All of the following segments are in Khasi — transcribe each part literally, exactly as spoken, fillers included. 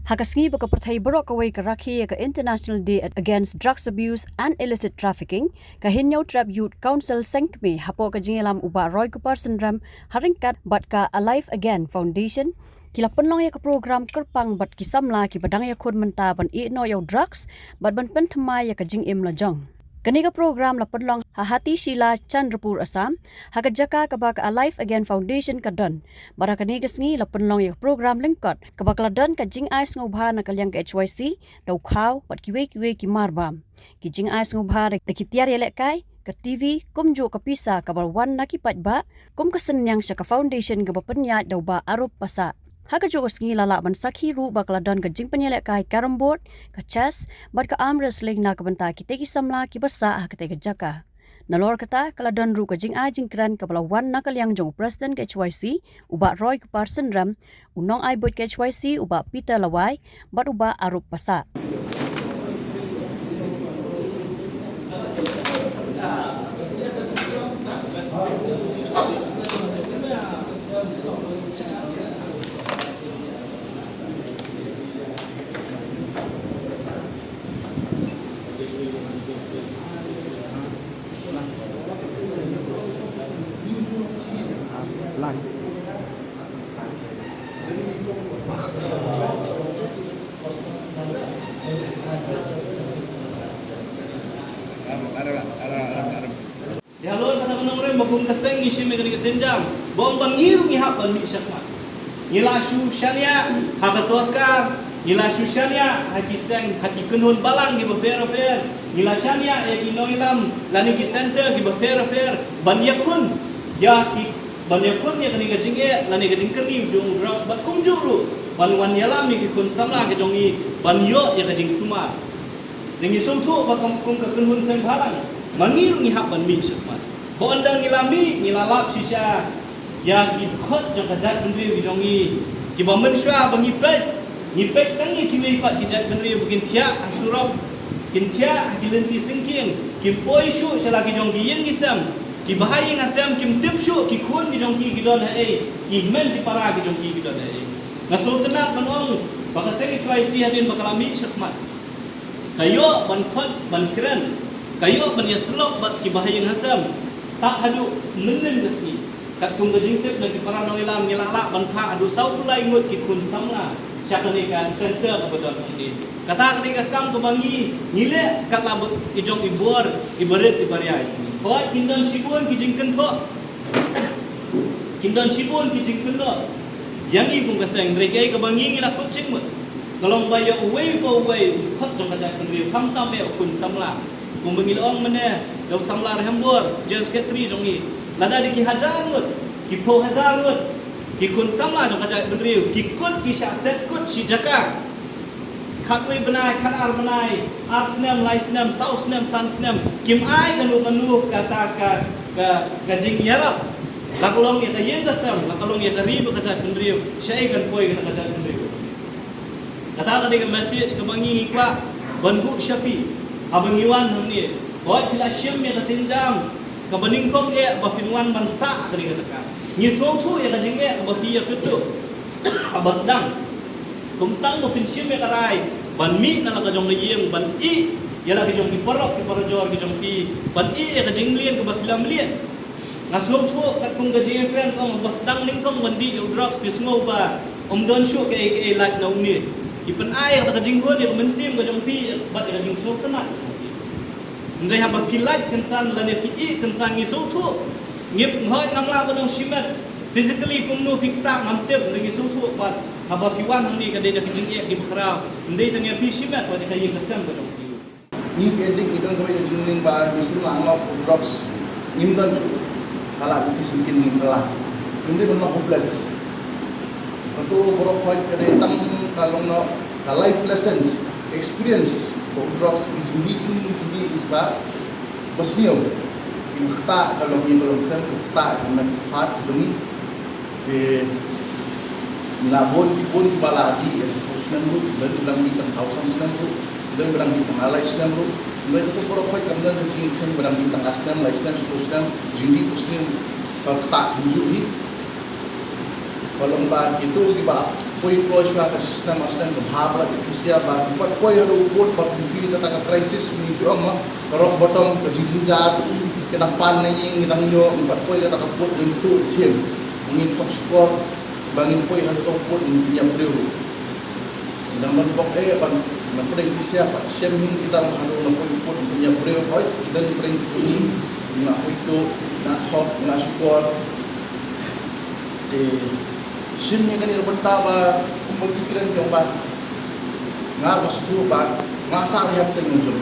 Ha ka sngi ba ka pyrthei baroh kawei ka rakhe ïa ka International Day Against Drugs Abuse and Illicit Trafficking, ka Hynñiewtrep Youth Council Seng Kmie hapoh ka jingïalam u Bah Roy Kupar Synrem ha ryngkat bad ka Alive Again Foundation, ki la pynlong ïa ka program kyrpang bad ki samla kiba dang ïakhun mynta ban ïeh noh ïa u drugs bad ban pynthymmai ïa ka jingim la jong. Kane ka program la pynlong ha Hatishila, Chandrapur, Assam, ha ka jaka kaba ka Alive Again Foundation ka don. Bad ha kane ka sngi la pynlong ïa ka program lyngkot kaba ka la don ka jingai sngewbha na ka liang ka H Y C, da u khaw bad kiwei kiwei ki marbam. Ki jingai sngewbha da ki tiar ïalehkai, ka T V, kumjuh ka pisa kaba wan na ki paidbah, kum ka synñiang sha ka foundation kaba pynïaid da u Bah Arup Passah. Ha kajuh ka sngi la lah ban sakhi ruh ba ka la don ka jingpynïalehkai carrom board, ka chess bad ka arm wrestling na ka bynta kitei ki samla kiba sah ha katei ka jaka. Nalor kata ka la don ruh ka jingai jingkren kaba la wan na ka liang jong u President ka H Y C, u Bah Roy Kupar Synrem, u nongai buit ka H Y C, u Bah Peter Lawai, bad u Bah Arup Passah. Ïa halor kata ka nongrim ba kum ka seng ngi shim ïa kane ka sienjam ba ong ba ngi ruh ngi hap ban mih shakhmat. Ngi la shu shaniah ha ka sorkar, ngi la shu shaniah ha ki seng, ha ki kynhun balang kiba pher bapher, ngi la shaniah ïa ki nongïalam lane ki center kiba pher bapher ban ïakhun ïa ki, ban ïakhun ïa kane ka jingeh lane ka jingkyrni jong u drugs bad kumjuh ruh ban wan ïalam ïa ki khun samla ki jong ngi ban ïoh ïa ka jingsumar. Te ngi sngewthuh ba kum, kum ka kynhun seng bhalang ma ngi ruh ngi hap ban mih shakhmat. Ba ynda ngi la mih ngi la lap shisha ïa ki dkhot jong ka jaitbynriew ki jong ngi kiba mynshuwa ba ngi peit, ngi peit sangeh kiwei pat ki jaitbynriew ba kin thiah ha surok, kin thiah ha ki lynti syngkien, kin poi shuh sha la ki jong ki ïing ki sem, ki bahaïing hasem kim tip shuh ki khun ki jong ki ki don haei, ki hynmen ki para ki jong ki ki don haei. Nga sngewtynnat ban ong ba ka seng H Y C hadien ba ka la mih shakhmat ka ïoh ban khot ban kren, ka ïoh ban ïasyllok bad ki bahaïing hasem. Tang haduh mynnin ka sngi, katkum ka jingtip na ki para nongïalam ngi la lah ban phah haduh sawphew lai ngut ki khun samla sha kane ka center kaba don hangne. Kata ka dei ka kam kaba ngi, ngi leh kat la ba i jong i bor i barit i baria. Hooid kin don shibun ki jingkynthoh, kin don shibun ki jingkynnoh ïa ngi kum ka seng, hynrei kaei kaba ngi ngi la kut jingmut ka long ba ïa uwei pa uwei u dkhot jong ka jaitbynriew, khamtam eh u khun samla. Kumba ngi la ong mynne da u samla Rehembor, General Secretary jong ngi, lada dei ki hajar ngut, ki phew hajar ngut ki khun samla jong ka jaitbynriew ki kut, ki shah set kut shi jaka, khatwei bnai, khatar bnai, ar snem, lai snem, saw snem, san snem, kim ai kano kano kata ka, ka, ka jingïarap, la ka long ïa ka ïing ka sem, la ka long ïa ka ri bad ka jaitbynriew, shaei kan poi kata ka jaitbynriew? Kata ka dei ka message kaba ngi ngi kwah ban buh sha phi haba ngi wan hangne. Hooid phi la shim ïa ka sienjam kaba nyngkong eh ba phin wan ban sah ha kane ka jaka. Ngi sngewthuh ïa ka jingeh kaba phi ïa kynduh haba sdang. Kumta ba phin shim ïa ka rai ban mih na la ka jong ka ïing ban ïeh ïa la ki jong ki paralok ki parajor ki jong phi, ban ïeh ïa ka jingmlien kaba phi la mlien. Nga sngewthuh katkum ka jingïakren ka ong ba sdang nyngkong ban dih ïa u drugs, phi sngew ba ym don shuh kaei kaei lait na une. Ki pynai ïa kata ka jinghun ïa ka mynsiem ka jong phi bad ïa ka jingsngewtynnat. Hynrei haba phi lait kynsan lane phi ïeh kynsan ngi sngewthuh. Ngim, hooid ngam lah ban ong shimet physically kumno phi ktah ngam tip, hynrei ngi sngewthuh bad haba phi wan hangne ka dei da ka jingeh kiba khraw. Ym dei tang ïa phi shimet bad ïa ka ïing ka sem ka jong phi. Ngi ki addict ngi don kawei ka jinglong ba ngi sngewlah noh drugs. Ngim don shuh. Ka la ki symptom ngim kylla. Ngim dei ban long hopeless. Kato baroh khoit ka dei tang ka long noh ka life lessons, experience. Ka drugs ki jingdih, ki jingdih ba ba sniew. Ki ktah ka long ïing ka long sem, ki ktah ka met ka phad ka jong ngi. Te ngi la bun, bun kiba la dih ïa ka phew snem ruh, don kiba dang dih tang saw san snem ruh, don kiba dang dih tang lai snem ruh. Hynrei kato baroh khoit kam don ka jingkhein ba dang dih tang ar snem, lai snem, saw snem, jingdih phew snem, ka ktah kumjuh hi. Ka long ba kito kiba Poi kloi shuwa ka shisnem ar snem, ka bha ba la pynshai ba, ba poi haduh u pud ba pynfeel kata ka crisis, ngi ju ong ma, ka rock bottom, ka jingjynjar, ki nang pan na ïing, ngi nang ïoh, ngi pat poi kata ka pud, ngi tuh khim. Ngin thok shukor ba ngin poi haduh u pud, ngin ïa briew. Nang ban bok eh, ban, nang pdeng pisa, pat shem hin kita, nang haduh nang poi pud, ngin ïa briew, hoi, kita ngi pdeng pud, ngi na poi tuh, ngi na thok, ngi na shukor. Te shim ïa kane ka bynta ba kumba ki kren ki ong ba nga ba sngewthuh ba nga sah rehab te ngan jong.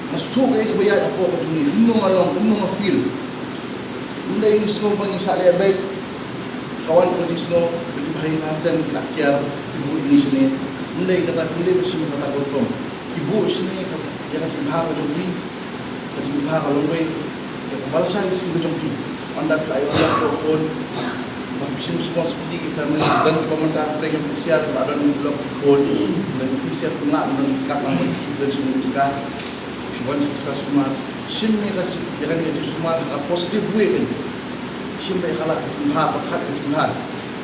Nga sngewthuh kaei kaba ïaid hapoh ka jong ngi, kumno nga long, kumno nga feel. Ym dei ngi sngew ba ngi sah leh beit. Ka wan ka jingsngew ba ki bhai na sem ki la kiar, ki buh ïa ngi shane. Ym dei kata, ym dei ba shim kata ka rukom. Ki buh shane ka, ïa ka jingbha ka jong ki. Ka jingbha ka long wei, ka ba la shah ïa ka jong ki. Ynda phi la ïoh ïa ka khun, ba phi shim responsibility ka family, don kiba mynta pyrshah ïa ka pisa, ba don kiba lok ki khun, don ki pisa pynlah, don ki kat lang ban ki don shim jaka. Phi wan shim jaka sumar, shim ïa ka, ïa ka, ïa ka sumar ha ka positive way kan. Shim ïa ka la ka jingbha, ba khat ka jingbha.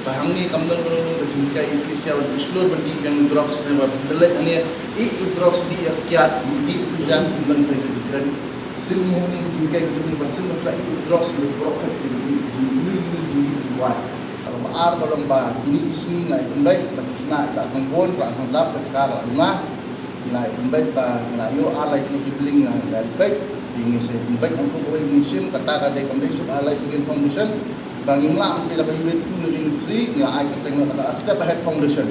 Ba hangne kam don kano kano ka jinghikai pisa, ba phi shlur ban dih ïa ka drugs ne, ba phi leit hangne, ïa ka drugs dih ïa ka kiad, dih pynjan, don ka jingkren. Sim mo ni jingkai ka jong ngi ba sim mo trai drugs ni bro ka jingkren jingkren jingkren wai. Ka long ba ar ka long ba kine ki sngi ngi pynbeit ba ki khynnah ka sangkon ka sangdap ka jaka ka la luna. Ngi pynbeit ba ngi la ïoh ar lai kine ki bling ngi pynbeit. Ngi sa pynbeit nangtu kawei ngi shim kata ka dei kam dei suk ar lai ki foundation. Ba ngim lah ban pynlong ka unit two ne unit three, ngi la ai kyrteng noh ka Step Ahead Foundation.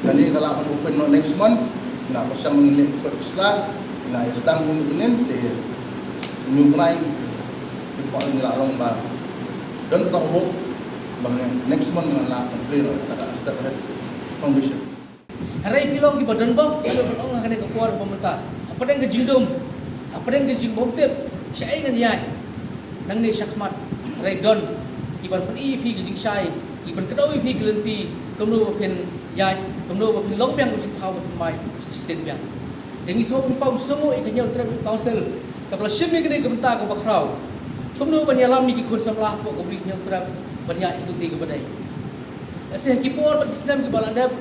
Kane ka lah ban open noh next month, ngi la pyrshang ngi leh kot sla, ngi la ïa sdang ngi unit te ngi bnai, ngi la long ba don ka hok ba ngi next month ngi la complete noh ka Step Ahead Foundation. Hynrei phi long kiba donbok, phi long ban ong ha kane ka por ba mynta. Hapdeng ka jingdum, hapdeng ka jingbymtip, shaei ngan ïaid. Nangne shakhmat, hynrei don kiban pyni ïa phi ki jingshai, kiban kdew ïa phi ki lynti, kumno ba phin ïaid, kumno ba phin long biang ka jingthaw ka jingmai shisien biang. Te ngi sngewbha ban pynpaw sngewbha ïa ka Hynñiewtrep Youth Council kaba la shim ïa kane ka bynta kaba khraw. Kumno ban ïalam ïa ki khun samla hapoh ka Ri Hynñiewtrep ban ïaid ïa kane ka ba dei. Lehse ha ki por bad ki snem kiba la dep,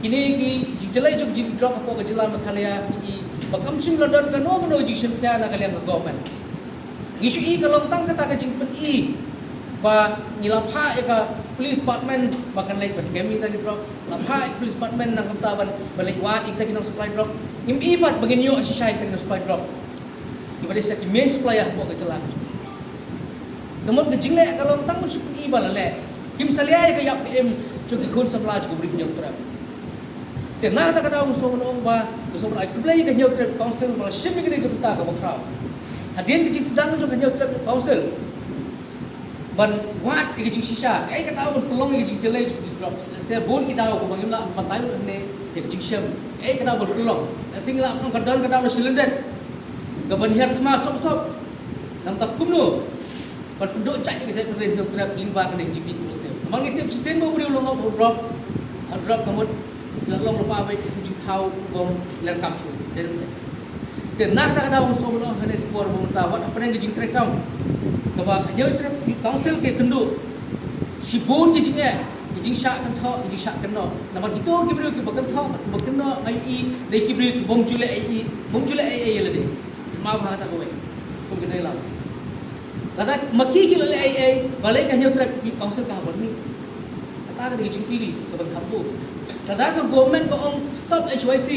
kine ki jingjyllei jong ka jingdrok hapoh ka jylla Meghalaya ki i ba kam shym la don kano kano ka jingshim khia na ka liang ka government. Ngi shu i ka long tang kata ka jingpyni ba ngi la phah ïa ka police department ba kan leit ban kem ïa kita ki drok, la phah ïa ka police department nang kumta ban, ban leit wad ïa kita ki nong supply drok. Ngim i pat ba ngin ïoh shisha ïa kita ki nong supply drok. Kiba dei sa ki main supplier hapoh ka jylla ka jong ngi. Ka mut ka jingleh ka long tang ban shu pyni ba la leh. Kim salia ïa ka ïap ka im jong ki khun samla jong ka Ri Hynñiewtrep. Te na kata ka daw nga sngew ban ong ba nga sngew ban ai khublei ïa ka Hynñiewtrep Council ba la shim ïa kane ka bynta kaba khraw. Hadien ka jingsdang jong ka Hynñiewtrep Council ban wad ïa ka jingshisha, kaei ka daw ban pynlong ïa ka jingjyllei jong ki drok. Lehse bun ki daw kaba ngim lah ban batai lut hangne ïa ka jingshem, kaei ka daw ban pynlong. Lehse ngi lah ban ong ka don ka daw na shi lyndet kaban hiar thma sop sop. Nangta kumno ban pynduh jait ïa ka jaitbynriew Hynñiewtrep lyngba kane ka jingdih kaba sniew. Namar ngi tip shisien ba u briew la long u drok, u drok ka mut la long lypa beit u jingthaw bym leh kam shuh. Te na kata ka daw nga sngew ban ong ha kane ka por ba mynta wat hapdeng ka jingtrei kam kaba ka Hynñiewtrep Youth Council ka ïakynduh. Shibun ki jingeh, ki jingshah kynthoh, ki jingshah kynnoh. Namar kito ki briew kiba kynthoh, kiba kynnoh nga ïohi dei ki briew ki bym ju leh ei ei, bym ju leh ei ei ïa lade. Ki map ha kata kawei. Kum ki dei lam. Lada ma ki ki la leh ei ei, balei ka Hynñiewtrep Youth Council ka hap ban mih? Kata ka dei ka jingkylli kaba kham bun. Lada ka government ka ong stop H Y C,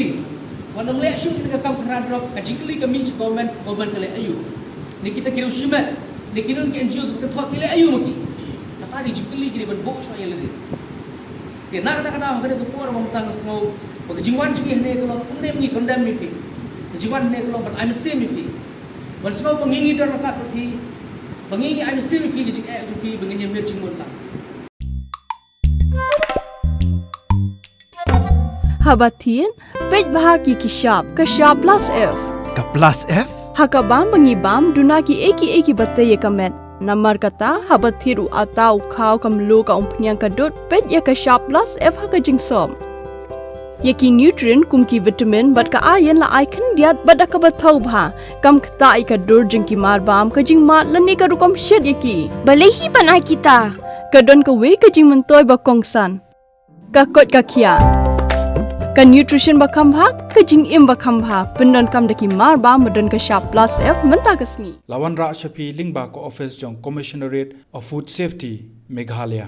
wat nym leh shuh ïa ka kam khynra drok, ka jingkylli ka mih sha government, government ka leh aïu? Ne kita ki riew shimet, ne ki don ki N G O kiba kynthoh ki leh aïu ma ki? Kata ka dei ka jingkylli ki dei ban buh shuwa ïa lade. Te na kata ka daw ha kane ka por ba mynta nga sngew ba ka jingwan jong ngi hangne ka long ym dei ba ngi condemn ïa phi. Ka jingwan hangne ka long ban ai mynsiem ïa phi. Ban sngew ba ngi ngi don ryngkat bad phi, ba ngi ngi ai mynsiem ïa phi ka jingeh jong phi, ba ngin ïa miet jingmut lang. Haba thied, peit bha ki ki shap, ka shap plus F. Ka plus F? Ha ka bam ba ngi bam, duna kiei kiei kiba tei ïa ka met. Namar kata, haba thied u atta u khaw ka mluh ka umphniang ka dud, peit ïa ka shap plus F ha ka jingsop. Ïa ki nutrient kum ki vitamin bad ka iron la ai khyndiat bad da kaba thaw bha. Kam ktah ïa ka dur jong ki marbam, ka jingmad lane ka rukom shet ïa ki. Balei hi ban ai kita? Ka don kawei ka jingmyntoi ba kongsan. Ka koit ka khiah, ka nutrition ba kham bha, ka jingim ba kham bha, pyndonkam da ki mar ba ma don ka shap plus F mynta ka sngi. La wanrah sha phi lyngba ka office jong Commissionerate of Food Safety, Meghalaya.